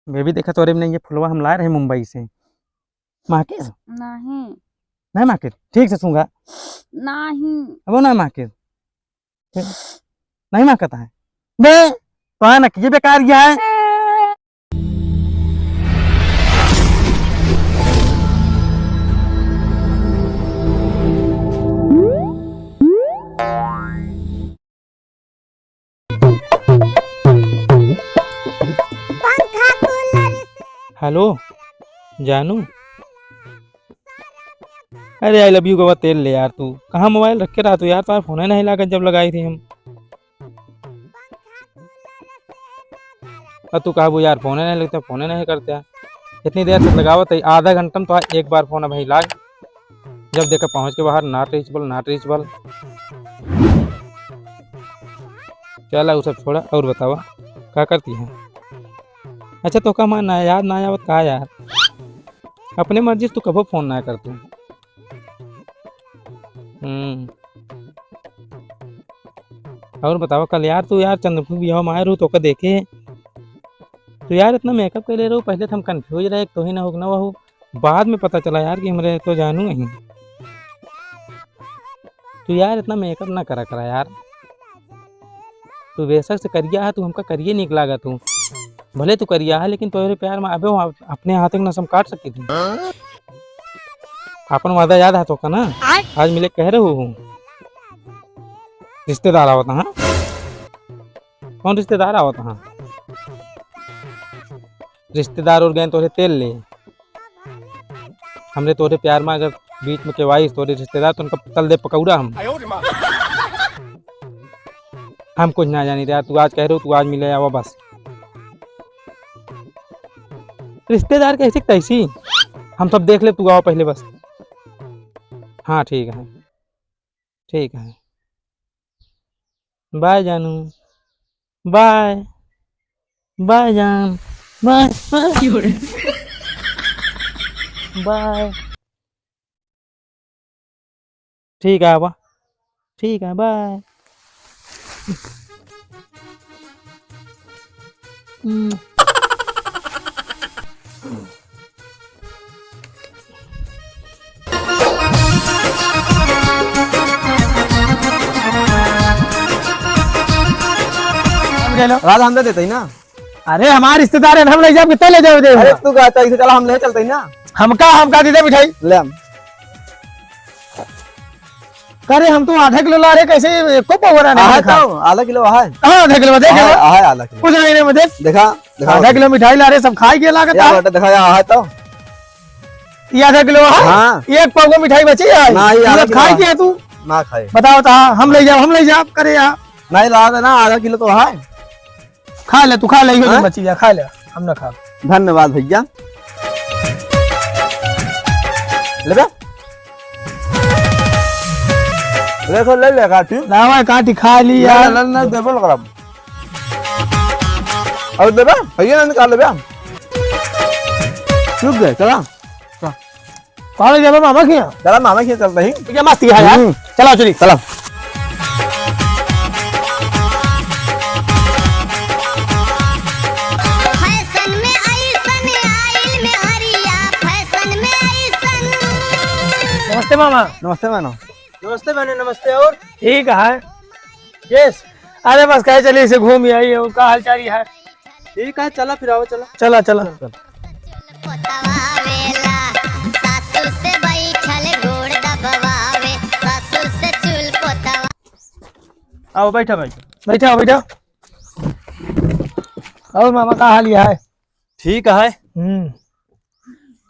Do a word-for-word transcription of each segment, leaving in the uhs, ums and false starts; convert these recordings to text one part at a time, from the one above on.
बेबी, देखा तोरे में नहीं, ये फुलवा हम लाए रहे मुंबई से। माकिस? नहीं। नहीं माकिस? ठीक से सूंघा। नहीं। अब ना माकिस? नहीं माकत है। बे, तो है ना कि ये बेकार ये है। हेलो जानू, अरे I love you का तेल ले यार, तू कहाँ मोबाइल रख के रहा तू यार, तार फोन ही नहीं लागत जब लगाई थी हम। अब तू कहबू यार फोन ही नहीं लगता, फोन ही नहीं करते यार। इतनी देर से लगावत है, आधा घंटा में तो एक बार फोन अभी लाग। जब देखा पहुँच के बाहर, not reachable, not reachable। चला, वो सब छोड़ा, और बतावा, का करती है? अच्छा, तो का मैं ना याद ना आवत का यार? अपने मर्जी से तू कबो फोन ना कर तू। हम्म। और बतावा, कल यार तू यार चंद्रमुखी बियाह में आए रहू, तो का देखे? तू यार इतना मेकअप कर ले रहू, पहले तो हम कंफ्यूज रहे, तो ही ना हो ना वहू। बाद में पता चला यार कि हमरे तो जानू नहीं। तू यार इतना मेकअप ना करा करा यार। तू बेशक से करिया है, तू हमका करिए निक लागा तू। भले तू करिया है, लेकिन तोहरे प्यार में अबे हम अपने हाथ के नसम काट सकी थी। अपन वादा याद है तो का ना? आज मिले कह रहे हो। रिश्तेदार आवत, हाँ? कौन रिश्तेदार आवत, हाँ? रिश्तेदार और गए तोहरे तेल ले। हमरे तोहरे प्यार में अगर बीच में केहू आई, तोहरे रिश्तेदार, तो उनका तल दे पकौड़ा हम। हम कुछ ना जानी यार, तू आज कह रहे हो, तू आज मिले आवा बस। रिश्तेदार कैसे तैसी, हम सब देख ले, तू आवा पहले बस। हाँ ठीक है, ठीक है। बाय जानू, बाय, बाय जान, बाय, बाय। क्यों रे? बाय। ठीक है, आवा। ठीक है, बाय। हम्म। रात हम दे देते ही ना। अरे, हमारे रिश्तेदार हैं, हम ले जाओ, कितना ले जाओ, दे अरे, दो। तू कहता है, इसे चला, हम ले चलते ही ना। हमका, हमका दे दे मिठाई। ले हम। अरे, हम तो आधा किलो ला रहे, कैसे एको पौवा ना आहे खाए? तो, आधा किलो आहे। हाँ, आधा किलो, देख, आहे, देखो। आहे, आधा किलो। कुछ नहीं, नहीं, देख। देखा, देखा, आधा किलो मिठाई ला रहे, सब खाए के लागत या है। बेटा, देखा, या आहे तो। ये आधा किलो है? हाँ। एक पौवा मिठाई बची है? ना, ये आधा पूरा किलो खाए है। के है तू? ना खाए। बताओ तो, हाँ, हम ले जाओ, हम ले जाओ, करे यार। नहीं, ला देना, आधा किलो तो है। खा ले, तू खा ले, इहो हाँ? बची जा, खा ले, हम ना खाब। धन्यवाद भैया। लेबे? देखो, ले ले काटी। लावा, काटी खा ली ले, यार। ले, ले, ले, देबो लगब। और देबे? भैया ने निकाल लेबे। रुक गए, चला। चला। कहाँ ले जाबे मामा के यहाँ? चला मामा के यहाँ चलते ही। ठीक है, मस्त है यार। हम्म। चला चली। चला। फैशन में ऐसन आइल में हरिया, फैशन में ऐसन। नमस्ते मामा। नमस्ते मामा। नमस्ते बहने, नमस्ते। और? ठीक है। Yes। अरे बस कहे चली इसे घूम आई, और का हाल चाल है? ठीक है, चला फिर, आओ, चला। चला, चला। चला। पोतवावेला, सासू से बैठल गोड़ दबवावे, सासू से चूल पोतवा। आओ, बैठा भाई। बैठा, बैठा। और मामा, का हाल है? ठीक है। हम्म।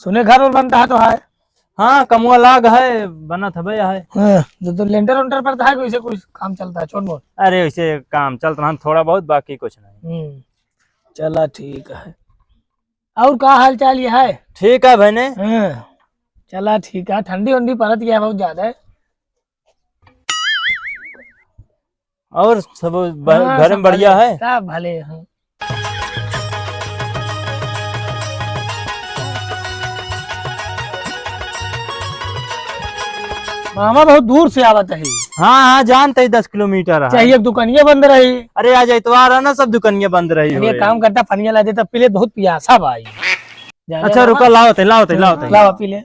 सुने घर और बनता है तो है। हाँ, कमुआ लाग है, बनत हबे है। हाँ, जो तो लेंटर उंटर पर था, कोई से कुछ काम चलता है, छोट मोट? अरे, वैसे काम चलत रहन थोड़ा बहुत, बाकी कुछ नहीं। हम्म, चला ठीक है। और का हाल चाल ये है? ठीक है बहने। हाँ, चला ठीक है। ठंडी उंडी परत गया बहुत ज्यादा है। और सब ब-, हाँ, घर सब में बढ़िया भले, है? सब भले हैं। मामा बहुत दूर से आवत है। हाँ, हाँ, जानते ही दस किलोमीटर है। चाहिए, दुकानिया बंद रही। अरे, आज इतवार है ना, सब दुकानिया बंद रही अरे, हुए। काम करता, पनिया ला देता, पी ले, बहुत पियासा बा ई। जाने अच्छा, मामा? रुका, लावत है, लावत है, लावत है। लावा, पी ले।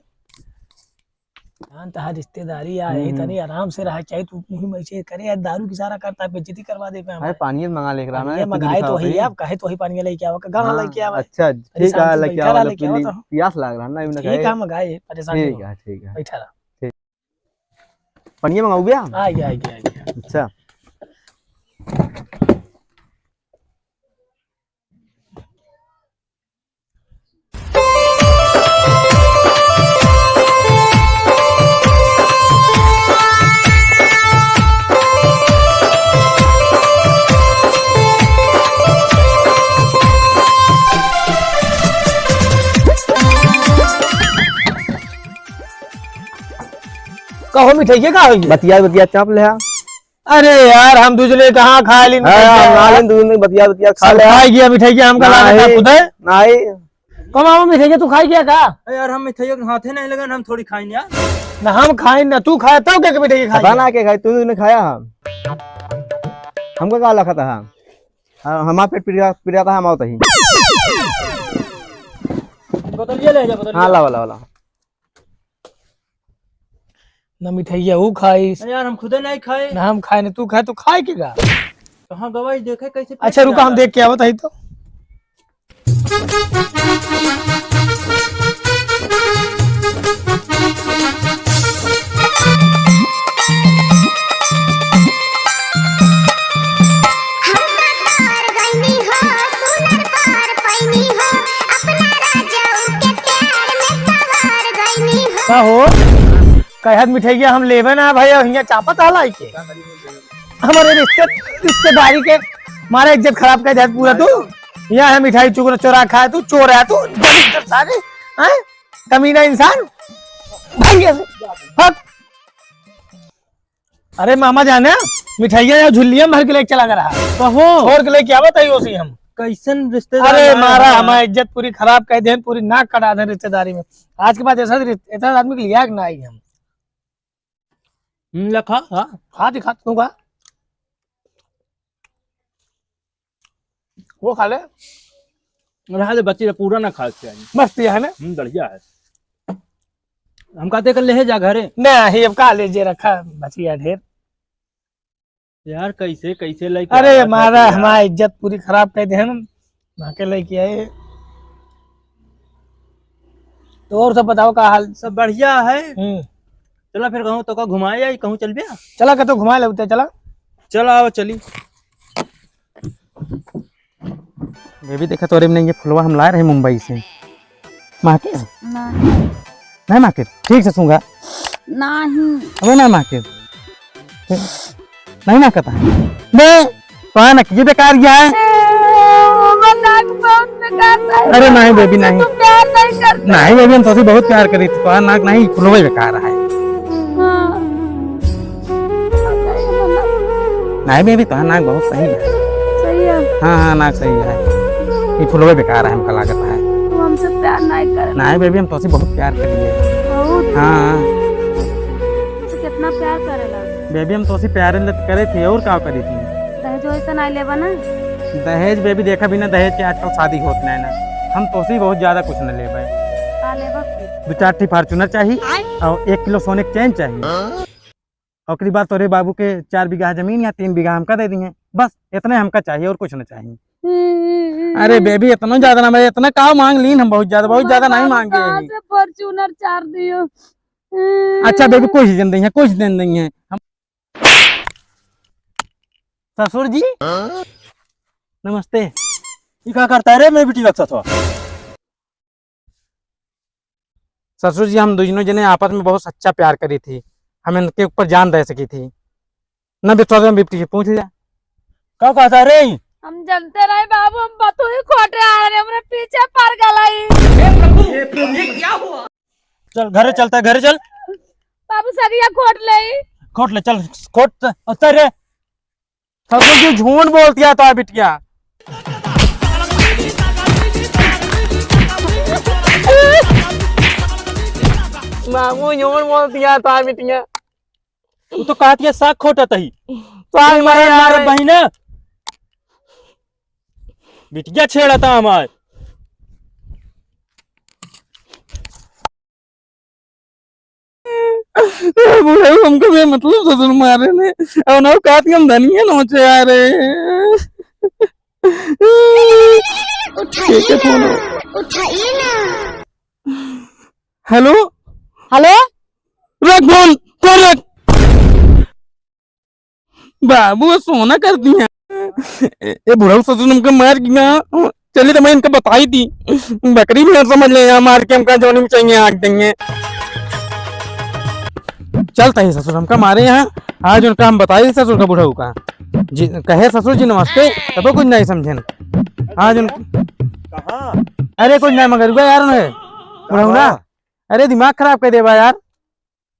जान तहार रिश्तेदारी आ, हम्म, यही हम्म। तनी आराम से रहा, चाहे तू मुँह में ऐसे करे, यार, दारू की सारा करता, बेइज्जती करवा दे पे हमारे। अरे, पानी मंगा लेके रहा, पानी मैं मंगाए तो वही, आप कहे तो वही पानी लेके आवा, गाना हाँ, लेके आवा। अच्छा, अरे, ठीक है, शांति लेके बैठा आवा, रहा, लेके आवा पी ली। तो। प्यास लाग रहा ना, इन्हें ठीक कहे। है, मंगाए, परेशान ठीक नहीं हो। है, ठीक है। बैठा रहा। ठीक। पनिया मंगाऊ भैया? आ गया, आ गया, आ गया। अच्छा। कहो मिठाई के का होई? बतिया, बतिया चाप ले आ। अरे यार, हम दूसरे कहाँ खा ली हाँ, मिठाई? हम ना लेन, दूसरे बतिया, बतिया खा सब ले आ। खाई गया मिठाई के, हमका लागत है नहीं, खुद है। नहीं। कमावा मिठाई के, तू खाई गया का? अरे यार, हम मिठाई के हाथे नहीं लगन, हम थोड़ी खाई यार। ना हम खाई, ना तू खाए, तब क्या मिठाई के खाई पता गया? ना क्या खाई, तू ने खाया हम। हमका का लखत है? हाँ, हमार पेट पिरिया, पिरिया था, हम आवत ही। बोतलिया ले जा, बोतलिया। हाँ, लावा, लावा, लावा। ना मिठाइया ऊ खाइस। अरे यार, हम खुदे नहीं खाए। ना हम खाए, ना तू खाए, तू खाए के गा? कहाँ गवाई देखे कैसे पेट अच्छा, रुका, हम पिराला? देख के आवत हई तो। का हो? कहत मिठाइया हम लेबे ना भाई, और हियाँ चापत हला के। हमारे रिश्ते, रिश्तेदारी के मारे इज्जत खराब कर देत पूरा तू। यहाँ है मिठाई चुरा चोरा खाए तू, चोर है तू, दलिद्दर सारे, हैं? कमीना इंसान। भाग यहाँ से, भाग। अरे मामा जाने, मिठाइया या झुल्लिया में भर के लेके चला गया रहा। कहो। छोड़ के लेके आवत है ओसी हम। कैसन रिश्तेदार अरे आए मारा हैं? हमारी इज्जत पूरी खराब कर देन, पूरी नाक कटा देन रिश्तेदारी में। आज के बाद ऐसा रिश्ते-, ऐसा आदमी के लिया कि ना आई हम। हम्म, ले खा, खा। खा दिखा, तू खा। वो खा ले। रहा दे बच्ची, पूरा ना खाए के चाहिए। मस्त है ना? हम्म, बढ़िया है। हम कहते कर ले जा घरे। नहीं, अब का ले जे रखा बचिया ढेर। यार, कैसे, कैसे लेके अरे, आवत है मारा भैया? हमारी इज्जत पूरी खराब कर दे हम, वहाँ के लेके आए। तो और सब बताओ, का हाल? सब बढ़िया है। हम्म। चला फिर कहूँ तो का घुमाए आई, कहूँ चल बिया? चला, कतो घुमाए लगते, चला। चला, आओ, चली। बेबी, देखा तोरे में नहीं, ये फुलवा हम लाए रहे मुंबई से। माँ के? नहीं। नहीं माँ के? ठीक से सूंघा। नहीं। अबे नहीं माँ के? नहीं माँ कहता। बे, तो है ना कि ये बेकार गया है। वो नाक बहुत बेकार था। अरे नहीं बेबी, नहीं। तुम प्यार नहीं करते। नहीं बेबी, हम तोसे बहुत प्यार करी थी। तो है नाक नहीं, फुलवा ही बेकार है। हाँ। नहीं बेबी, तोहार नाक बहुत सही है। सही है। हाँ, हाँ, नाक सही है। ये फुलवे बेकार है, हमका लागत है। तू हमसे प्यार नहीं करे। नहीं बेबी, हम तोसे बहुत प्यार करिए। बहुत? हाँ, हाँ। तू कितना प्यार करेला? बेबी, हम तोसे प्यार न करे थे, और का करी थी? दहेज वहेज तो नहीं लेबा ना? दहेज बेबी, देखा बिना दहेज के आजकल शादी होत नहीं ना। हम तोसे बहुत ज्यादा कुछ न लेबे। का लेबा फिर? दो चार ठी Fortuner चाहिए आय? और एक किलो सोने के चैन चाहिए। हाँ? ओकरी बाद तोरे बाबू के चार बीघा जमीन या तीन बीघा हमका दे दिए, बस इतने हमका चाहिए और कुछ ना चाहिए। हम्म। अरे बेबी, इतना ज्यादा ना, मैं इतना का मांग लीन हम, बहुत ज्यादा, बहुत ज्यादा नहीं मांगे। कहाँ से Fortuner चार दियो? अच्छा बेबी, कुछ दिन देंगे, कुछ दिन देंगे हम। ससुर जी, हाँ? नमस्ते। ये का करता है रे, मैं बिटी रखता था। ससुर जी, हम दुइनो जने आपस में बहुत सच्चा प्यार करी थी, हम इनके ऊपर जान दे सकी थी। न विश्वास में बिपटी से पूछ लिया। का कहता रे? हम जानते रहे बाबू, हम बतुही खोटे आ रहे, हमरे पीछे पड़ गलाई। हे प्रभु, ये क्या हुआ? चल घरे चलता है, घरे चल। बाबू सगिया खोट ले। खोट ले, चल खोट, उतर रे। ससुर जी झूठ बोलतिया तो बिटिया। मामू झूठ बोलतिया तो बिटिया। तू तो कहत के साग खोटत ही। साग मारे मारे यार। बहिना। बिटिया छेड़ता हमार। ए, बुढ़ऊ हमका बेमतलब ससुर मारे ने। और ना कहत के हम धनिया नोचे आ रहे। उठाइए ना, फोन। उठाइए ना। हेलो। हेलो। रख फोन, फोन रख। बाबू, वो सोना कर दिया। ए, ए बुढ़ऊ ससुर हमका मार गया। चलिए तो मैं इनका बताई थी। बकरी भी समझ ले, यहाँ मार के हमका जोनी में चाहिए, आग देंगे। चलता ही ससुर हमका मारे यहाँ। आज उनका हम बताई ससुर का बुढ़ऊ का। जी, कहे ससुर जी नमस्ते, तबो कुछ नहीं समझेन। आज उन कहाँ? अरे कुछ नहीं मगर हुआ यार उन्हें। बुढ़ऊ ना। कहाँ? अरे दिमाग खराब कर देबा यार।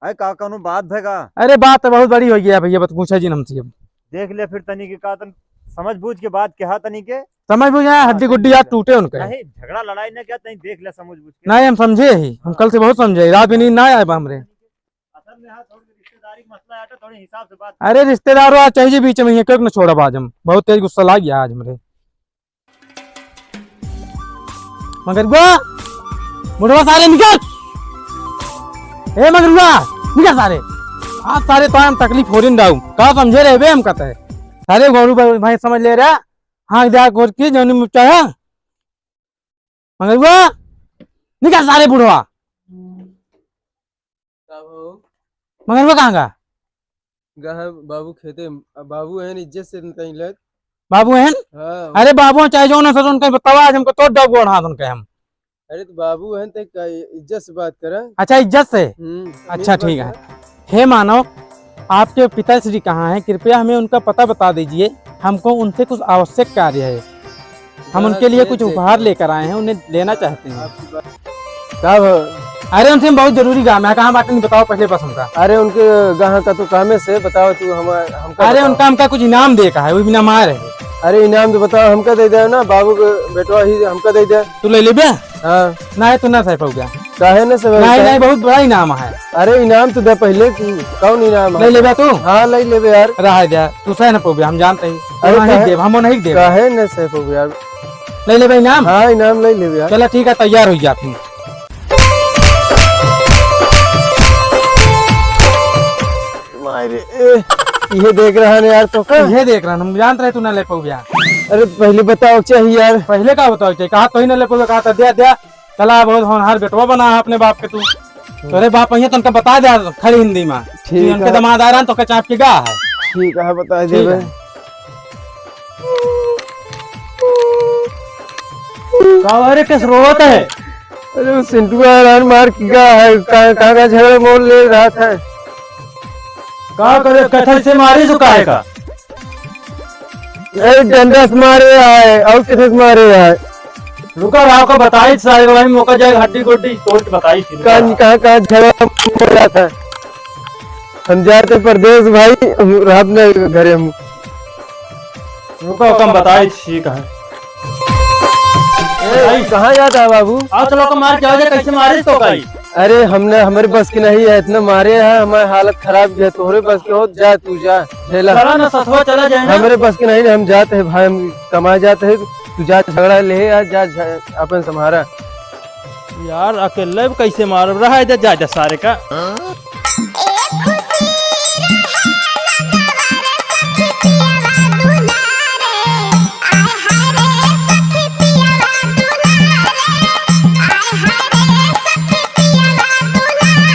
अरे का कौनो बात है का? अरे बात तो बहुत बड़ी हो गया भैया, बत पूछा जी हमसे अब। देख ले फिर तनी के का तन समझ बूझ के बात कहा तनी के। समझ बूझ है, हाँ, हड्डी गुड्डी यार टूटे उनके। नहीं, झगड़ा लड़ाई ना क्या, तनी देख ले समझ बूझ के। नहीं, हम समझे ही, हम कल से बहुत समझे ही, रात में नींद ना आए बा हमरे। असल में हाँ, थोड़ी रिश्तेदारी का मसला है, तो थोड़ी हिसाब से बात। अरे रिश्तेदारों आज चाहिए बीच में, ये क्यों ना छोड़ा आज हम, बहुत तेज गुस्सा लाग गया आज हमरे। मगरुआ, बुढ़वा सारे निकल। ए मगरुआ, निकल सारे। आज सारे तो हम तकलीफ हो रही डाऊ। का समझे रहे बे हम कहते हैं। सारे गोरू भाई, भाई समझ ले रहा। हाँ, जा गोर की जौनी मुच्चा है। मगरुआ, निकल सारे बुढ़वा। का हो? मगरुआ कहाँ का? गहा बाबू खेते, अब बाबू हैं इज्जत से नहीं लग। बाबू हैं? हाँ। अरे बाबू हैं, चाहे जो ना सर उनका बतावा, आज हमको तोड़ दो गोड़ हाथ उनके हम। अरे तो बाबू हैं तो का इज्जत से बात करा। अच्छा, इज्जत से? हम्म, अच्छा, ठीक है। हे मानव, आपके पिताश्री कहाँ हैं? कृपया हमें उनका पता बता दीजिए, हमको उनसे कुछ आवश्यक कार्य है। हम उनके लिए कुछ उपहार लेकर आए हैं, उन्हें लेना चाहते हैं। का भा? अरे उनसे हम बहुत जरूरी काम है, कहाँ बाटे नहीं बताओ पहले बस हमका। अरे उनके गाँव का तू कामे से बताओ तू हम, हमका अरे बताओ। उनका हमका कुछ इनाम दे का है, वो बिना मार है। अरे इनाम तो बताओ हमका दे दे ना, बाबू के बेटवा ही हमका दे दे। तू ले लेबे? हाँ। नहीं, तू ना सह पाऊगा। काहे ना सह नहीं, पाऊगा? नहीं, बहुत बड़ा इनाम है। अरे इनाम तो दे पहले, कि कौन इनाम है? ले लेबे तू? हाँ, ले लेबे यार। रहा दे, तू सह ना पाऊबे, हम जानते ही। अरे तू नहीं काहे? देब, हम नहीं देब। काहे ना सह पाऊबे यार? ले लेबे इनाम? हाँ, इनाम ले लेबे यार। चला ठीक है, तैयार हो जा फिर। मारे, ए, ये देख रहा है यार तो का? ये देख रहा, हम जानते रहे तू ना ले पाऊबे यार। अरे पहले बताओ चाहिए यार। पहले का बताओ चाहिए? कहा तो ही ना ले पाऊबे, कहा तो दे, दे। चला, बहुत होनहार बेटवा बना है अपने बाप के तू। तोरे बाप अइहें तो उनका बता दे खड़ी हिंदी में। ठीक कि उनके है। दमाद आ रहा है तो का चाप के गा है। ठीक है, बता ठीक देबे। है। का रे, किस रोवत है? अरे वो सिंटुआ हरान मार के गा है, कहाँ, कहाँ का झगड़ा मोल ले रहा था। का करे, कथई से मारी सु काहे का? ए, डंडा से मारे आए, और किसे से मारे आए? रुका, राव का बताई सारे भाई, मौका जाए, हड्डी गोड्डी तोड़ के बताई थी। कहाँ, कहाँ, कहाँ झगड़ा हो रहा था? हम जाते परदेश भाई, हम रात में घरे हम। रुका, कम बताई थी कहाँ। ए, भाई। कहाँ जाता है बाबू? आओ चलो, को मार के आओ, कैसे मारे तो भाई? अरे, हमने, हमारे बस की नहीं है, इतना मारे हैं, हमारी हालत खराब है। तोहरे बस के हो, जा तू, जा, झेला। चला ना, सथवा चला जाए ना। हमारे बस की नहीं, हम जाते हैं भाई, हम कमाए जाते हैं, तू जा, झगड़ा ले, या जा, झ-, अपन संभारा। यार, अकेले भी कैसे मारब? रहा दे, जा, जा, सारे का।